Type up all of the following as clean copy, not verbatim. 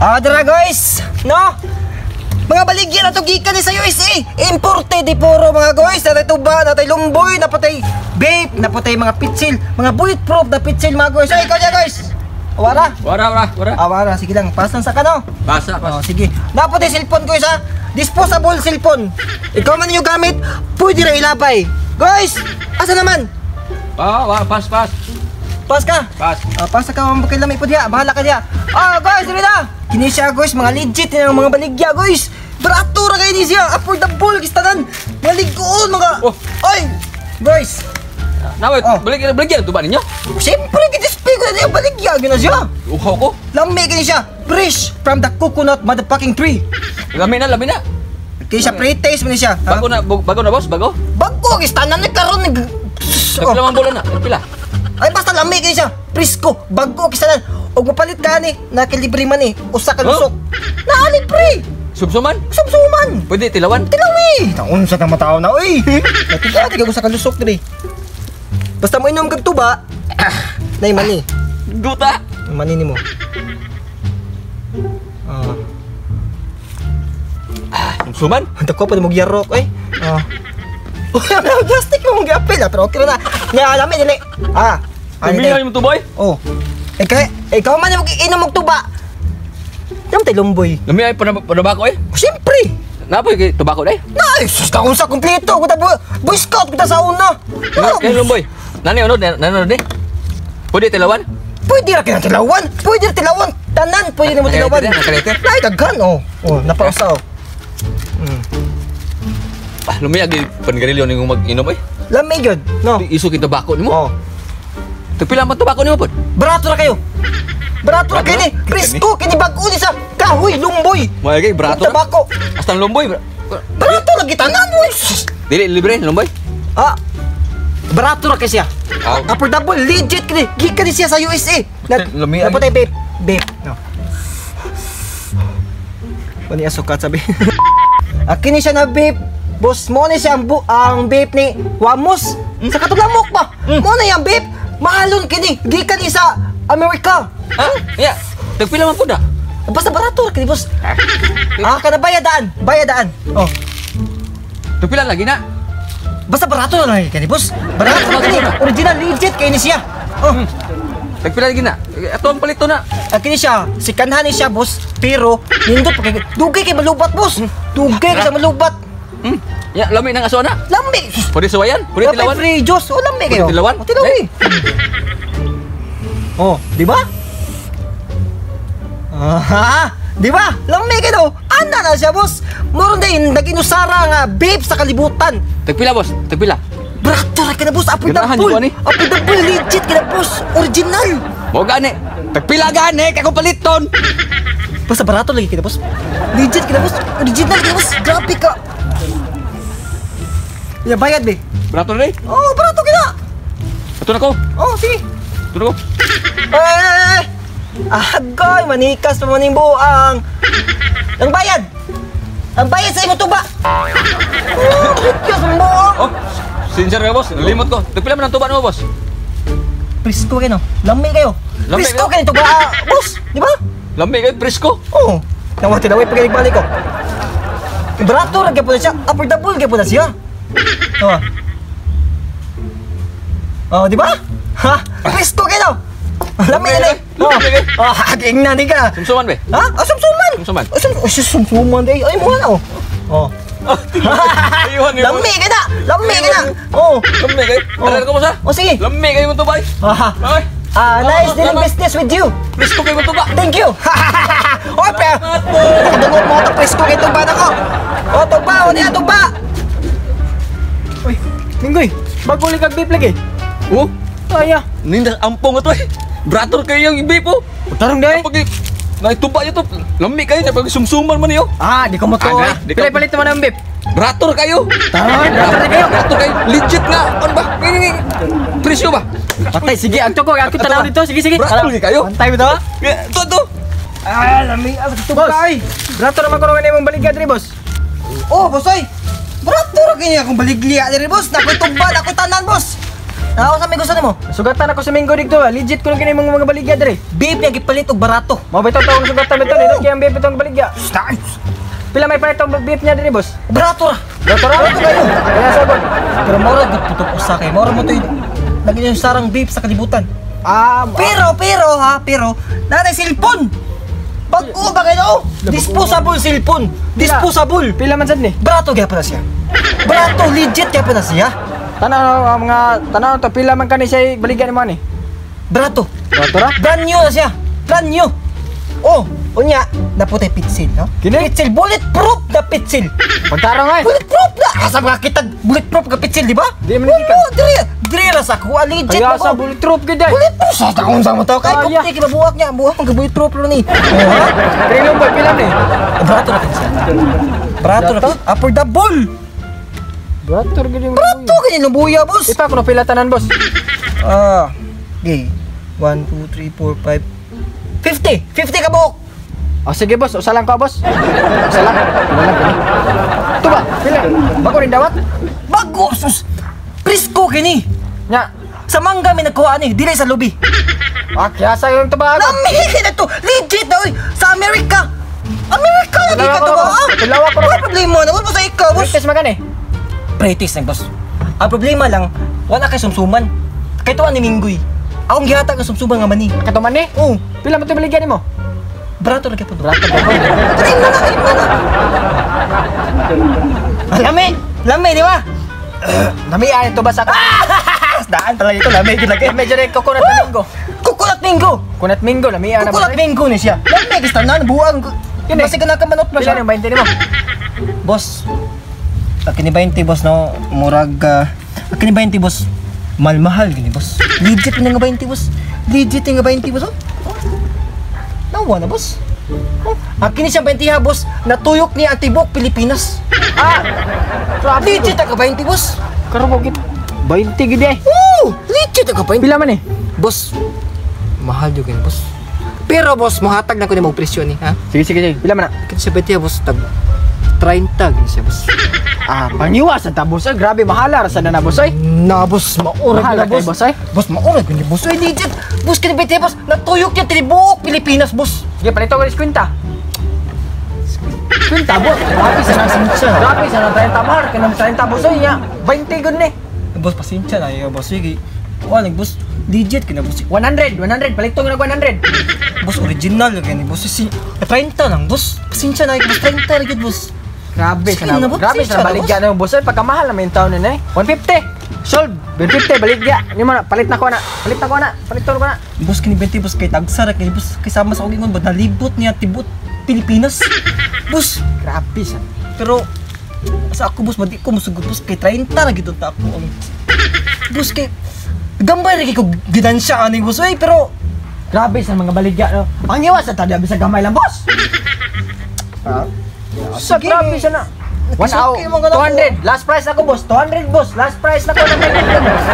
Ah, dara guys. No? Mga baligya na to gikan ni sa USA. Imported di puro mga guys. Natay tuba, natay lumboy, napatay vape, napatay mga pitsil, mga bulletproof na pitsil mga guys. Ay, ikaw niya guys. Wara. Wara, wara, wara. Ah, wara. Sige lang, pasan sa kano. Basa, Oh, basa. sige. Napatay cellphone guys ha. Disposable cellphone. Ikaw man yung gamit, pwede ra ilabay. Guys, asa naman? Ah, wa, pass, pass. Pas ka. Pass. Ah, pasa ka mga kailan may diha, bahala ka diha. Ah, guys, dili na. Kini siya guys, mga legit na mga baligya guys. Barato ra kay ni siya, affordable kistanan. Mga ligoon mga. Oh. Oy, guys. Nawait, Oh. balik balik yan tuba ninyo. Siyempre gidisplay ko na niya baligya gyud na siya. Uhaw ko. Lami kini siya, fresh from the coconut motherfucking tree. Lami na, lami na. Kini siya pre-taste man ni siya. Ha? Bago na, bago na boss, bago. Bago kistanan ni karon nag. Oh. Nagpila man bola na, nagpila. Ay basta lami kini siya. Presko, bago kistanan. Og mapalit ka ni, nakilibre man ni, usa ka lusok. Naa libre. Sumsuman. Sumsuman. Pwede tilawan. Tilawi! Taon sa tama tao na, uy! Natiga, tiga ko sa kalusok diri. Basta mo inom kag tuba, nay mani. Duta. Mani nimo. Ah, Sumsuman. uh, ko pa mo gyarok oy. Ah. Uy, ang plastic mo gyapil ah, pero okay na. Nga lami dili. Ah. Ano Tumingin mo tubay. Oh. Ikaw, ikaw man mo inom og tuba. Dam tay lumboy. Lami ay panabako eh. Siyempre. Napoy kay tobacco day. Nice! Sus ka unsa kompleto ko ta boy scout kita sa una. Ah, Kay lumboy. Nani unod, nani unod eh. Pwede tilawan. Pwede ra kaya tilawan. Pwede ra tilawan. Tanan pwede na mo tilawan. Nakaliter, nakaliter. Ay daghan oh. Oh, napausa oh. Ah, lumi agi pangarilyo ning mag-inom eh. Lami gyud, no. Iso kay tobacco nimo. Oh. Tagpila man tobacco nimo pod. Barato ra kayo. Barato ra Barato kini. ra? Presko kini bag-o ni sa kahoy lumboy. Mao kay barato. ra. Tabako. Hasta ang lumboy. Barato lagi tanan oy. Dili libre lumboy. Ah. Barato ra kay siya. Ah. Affordable, legit kini. Gikan ni siya sa USA. Lami, ay. Napatay vape. Vape. No. Wani asukat sabi. Ah, kini siya na vape. Boss, mo na siya ang, ang vape ni Wamos. Sa katong pa. Mo na yung vape. Mahalon kini. Gikan ni sa Amerika. Ha? Ya. Tagpila man pud ah. Basta barato ra kini, boss. Ah, kana bayadaan. Bayadaan. Oh. Tagpila lagi na. Basta barato na lang kini, boss. Barato ra kini. Original legit kini siya. Oh. Tagpila lagi na. Ato ang palito na. Ang kini siya, si kanhan ni siya, boss, pero nindot pa kay dugay kay malubat, boss. Dugay kay sa malubat. Ya, lami nang aso na. Lami. Pwede suwayan, pwede Wala tilawan. free juice. Oh, lami kayo. Pwede tilawan? Oh, tilawi. Oh, di ba? Ah, di ba? Lami kayo. Ana na siya, boss. Moron din nag-inusara nga babe sa kalibutan. Tagpila boss, tagpila. Brato ra ka na, boss. Ganahan Affordable. ko, ani? Affordable legit ka na, boss. Original. Mo gani. Tagpila gani kay akong paliton. Basta barato lagi kita, boss. Legit kita, boss. Original kita, boss. Grabe ka. Ya, bayad, be. Barato na eh. Oh, barato kita. Ato na ko. Oh, sige. Ato na ko. Ay, ay, ay. Agoy, manikas pa maning buang. Ang bayad. Ang bayad sa imo tuba. Oh, bityos ang buang. Oh, sincere ka boss. Limot ko. Tagpila man ang tuba nimo boss. Presko kayo, no? Lami kayo. Lami Presko kayo. kayo tuba, ah, boss. Di ba? Lami kay presko. Oh. Nawa tinaway pag balik ko. Barato ra gyud na siya. Affordable gyud na siya. Oh. Oh, di ba? Ha? Presko kayo. Lami na eh. Oh, Lami kayo. oh, haging na ni ka. Sumsuman be. Ha? Ah, sumsuman. Sumsuman. Oh, sumsuman day. Ay, mo na oh. Oh. Ayuhan nimo. Lami ka na. Lami ka na. Oh. Lami kay. Tara ko boss ha. Oh, sige. Lami kay mo tubay. Ah, Bye. ah, nice dealing business with you. Presko kay mo tuba. Thank you. Oy, pero nakadungog mo ito, presko kay tuba na ko. Oh, tuba, o niya, tuba. Uy, Minggoy, bago ulit kag vape lagi. Oh, Ay, ah. ninda ampong ato eh. Brator kayo yung vape oh. Tarong day. Pag naituba niyo to, lami kayo pag sumsuman man niyo. Ah, di ko mo to. Ah, Eh. di ka- Pila palit naman ang vape. Brator kayo. Tarong, brator na kayo. Brator kayo. Legit nga. Ano ba? Ngini ngini. Presyo ba? Patay, sige, ang toko, ako tanaw dito. Sige, sige. Brator lagi kayo. Antay mo to. Ito to. Ah, lami ah, tuba. Boss, brato naman ko naman imong baligya diri, boss. Oh, boss oy. Barato ra kini akong baliglia diri, boss. Nakoy tuba, nakoy tanan, boss. Ako sa may gusto nimo. Sugatan ako sa Minggo dito. Legit ko lang kini mga baligya diri. Vape niya gipalit og barato. Mao ba tawong sugatan bitaw ni kay ang vape itong baligya. Pila may palit tong vape niya diri, boss? Barato ra. Barato ra. Barato kayo. Kaya sabon. Pero mora gud putok usa kay mora mo to'y naging yung sarang vape sa kalibutan. Ah, Pero nanay cellphone. Bag-o ba kayo? Disposable cellphone. Disposable. Pila man sad ni? Barato gyapon na siya. Barato legit gyapon na siya. Tanaw ang mga tanaw to pila man kani siya baligya nimo ani. Barato. Barato ra? Brand new na siya. Brand new. Oh, unya naputay pitsil, no? Kini? Pitsil, bulletproof na pitsil. Pagtarong ay. Bulletproof na! Asa mga kitag bulletproof ka pitsil, di ba? Di man gikan. Oo, diri, diri ra sa kuha legit. Kaya sa ba ko? bulletproof gid ay. Bulletproof sa taon sa mo to. Kay Kaya. kung mabuak niya, buak ang bulletproof ro ni. Oh, ha? Trilong boy pila ni? Barato na siya. Barato na. Affordable. Barato gid yung. Barato kini lumbuya, boss. Ipa kuno pila tanan, boss. Ah, okay. 1, 2, 3, 4, 5. 50! 50 ka buok! Oh, sige boss, usa lang ka boss. Usa lang. Pila lang kini. Ito ba? Pila? Bago rin dawat? Bago! Sus! Presko kini! Nya. Sa mangga may nagkuha ni, dili sa lubi. Ah, kaya sa yung tuba. Namihi na to! Legit na oy! Sa Amerika! Amerika lagi ka to ba? Ah! Tilawa ko. Wala problema na, wala mo sa ikaw, boss. Practice magan eh. Pretis na, boss. Ang problema lang, wala kay sumsuman. Kay tuwa ni Minggoy. Akong gihatag ang sumsuman nga mani. Katuman ni? Oo. Pila mo ito baligyan nimo? Barato ra gyud po. Barato ba? Trim na na, trim na na. Ah, lami! Lami, di ba? Namian ito ba sa Daan talaga ito, lami gid lagi. Medyo rin coconut na minggo. Coconut mango! Coconut minggo, lamian na ba? Coconut mango ni siya. Lami gid tanan buang. Kini. Basi ka na ka manot ba Pila siya? nang 20 nimo? Boss, akin ni 20 boss no, murag akin ni 20 boss. Mahal-mahal gini boss. Legit na nga 20 boss. Legit nga 20 boss oh. Oh. Nawa na boss. Oh. Akin ni siya 20 ha boss, natuyok ni ang tibok Pilipinas. Ah! Grabe. Legit ang 20 boss. Karon ko gid 20 gid eh. Oh, legit ang 20. Pila man eh? Boss, mahal yun gini boss. Pero boss, mohatag na ko ni mo presyo ni ha. Sige sige sige. Pila man na? Akin siya 20 ha boss, tag 30 gini siya boss. Ah, pangiwasan ta boss. Ay, grabe mahala ra sa na boss ay. Na boss, maurag Mahal na na kay boss. boss ay. Boss, maurag ni boss. Ay, legit. Boss, kini ba boss? Natuyok niya tinibuok Pilipinas, boss. Sige, palito ko 50. 50 boss. Grabe sa Pasensya na. Grabe sa 30 mahal kay nang 30 boss ay nya. 20 gud ni. Boss, pasensya na. Iyo, boss. Sige. Wala, boss. Legit kina boss. 100, 100 palito ko nag 100. Boss, original kini boss. Si 30 lang, boss. Pasensya na, boss. 30 ra gyud, boss. Grabe Sige sa na, na, boss. grabe Pasensya sa na, baligya na yung boss ay pagkamahal na may taon na eh. 150. Sold. 150 baligya. Nimo na palit na ko na. Palit na ko na. Palit ko na. Boss, kini 20 boss kay tagsa ra kini boss. Kasama sa akong ingon ba nalibot niya tibot Pilipinas. Boss, Grabe sa. pero sa ako boss, madi ko musugot boss kay 30 ra gyud ang tapo ang. Boss kay gambay ra kay ko ginansya ani boss oy pero Grabe sa mga baligya no. Pangiwas sa tadi sa gamay lang boss. Ah, Sa sige. grabe sa na. 1 hour, Nakisuki mo ka na po. 200. Last price ako boss. 200 boss. Last price na ko na may boss.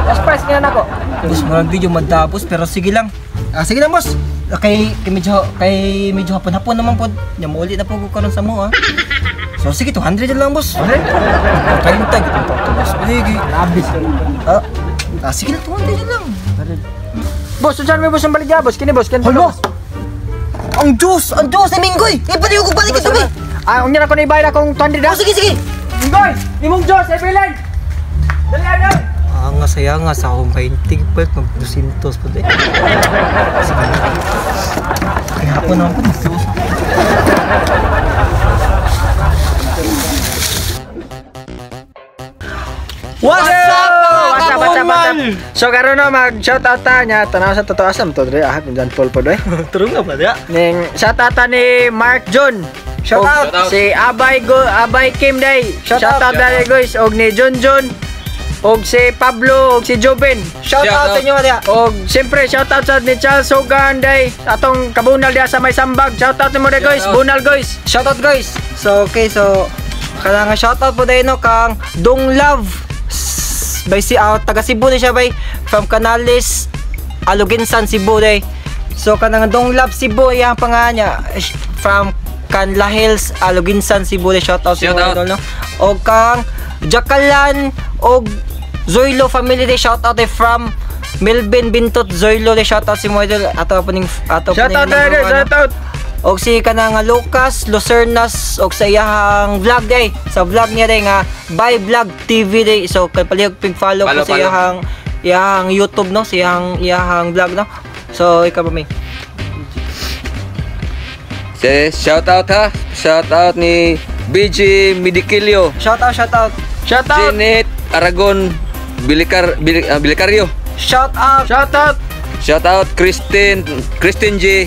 Last price nga na ako. Boss, murag video matapos pero sige lang. Ah, sige lang boss. Kay medyo hapon-hapon naman pod. Nya mouli na po ko karon sa mo ah. So sige 200 na lang boss. 200? 30 gid to boss. Sige. Grabe sa. Sige lang 200 na lang. Boss, unsan may boss ang baligya boss? Kini boss, kini. Hala! Boss. Ang Diyos ni Minggoy. Ibaliw ko balik ito, be. Ah, unya na ko na ibayad akong 200 Oh, ah. sige sige. Ingoy, imong Diyos, ay bilin. Dali dali. Ah, nga saya nga sa akong 20 pa mag 200 pa din. Sige. Kaya hapon naman po, mas What's up, mga What's up, what's up, what's up? kabunmal? So karon no mag shoutout ta nya tanaw sa totoo asam to dre ah John Paul po dre. True nga ba diya? Ning shoutout ta ni Mark John. Shout out. Shout out. Si Abay Go Abay Kim day. Shout Shout out. out dai guys og ni John John og si Pablo og si Joven. Shout Shout out sa out. inyo diya. Og siyempre shout out sa ni Charles Hogan day atong kabunal diha sa may sambag. Shout out nimo day guys, Shout out. bunal guys. Shout out guys. So okay, so kanang shout out po dahil no kang Dong Love by si taga Cebu ni siya bay from Canales Aluginsan Cebu day. So kanang Dong Love Cebu iyang pangalan niya from Canla Hills Aluginsan Cebu day. Shout out sa Shout mga out. idol no. Og kang Jakalan og Zoilo family day, shout out day from Melvin Bintot Zoilo day, shout out si mo, idol. Ato pa ning ato pa Shout out ning idol, number one, shout out. Og si kana nga Lucas Lucernas og sa iyahang vlog day, sa vlog niya day nga By Vlog TV day. So kay palihog pig follow ko Follow, sa follow. Iyahang YouTube, no, sa iyahang vlog, no. So ikaw ba, may? Si, shout out ha. Shout out ni BJ Medikilio. Shout out, shout out. Shout out. Janet Aragon Bilicario. Shout out. Shout out. Shout out Christine G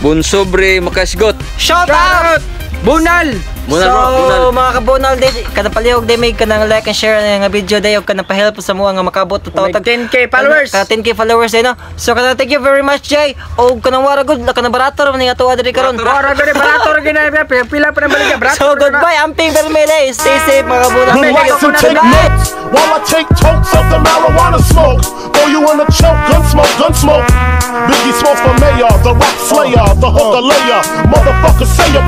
Bonsobre Makasgot. Shout Shout out. out. Bunal. Bunal so, bro, bunal. Mga kabunal day, kada palihog day may kanang like and share na nga video day og kanang pa-help sa mga nga makabot to May 10K followers. Kada 10K followers day, no. So kana thank you very much, Jay. Og kanang wara good, kanang barato ra man nga tuwa diri karon. Wara gani barato ra gani pila pa nang baligya barato. So goodbye, amping permele. Stay safe, mga kabunal. Relax and take Bye. notes while I take totes of the marijuana smoke. Throw you in a choke, gun smoke, gun smoke. Biggie Smalls for mayor, the rap slayer, the hooker layer. Motherfucker, say a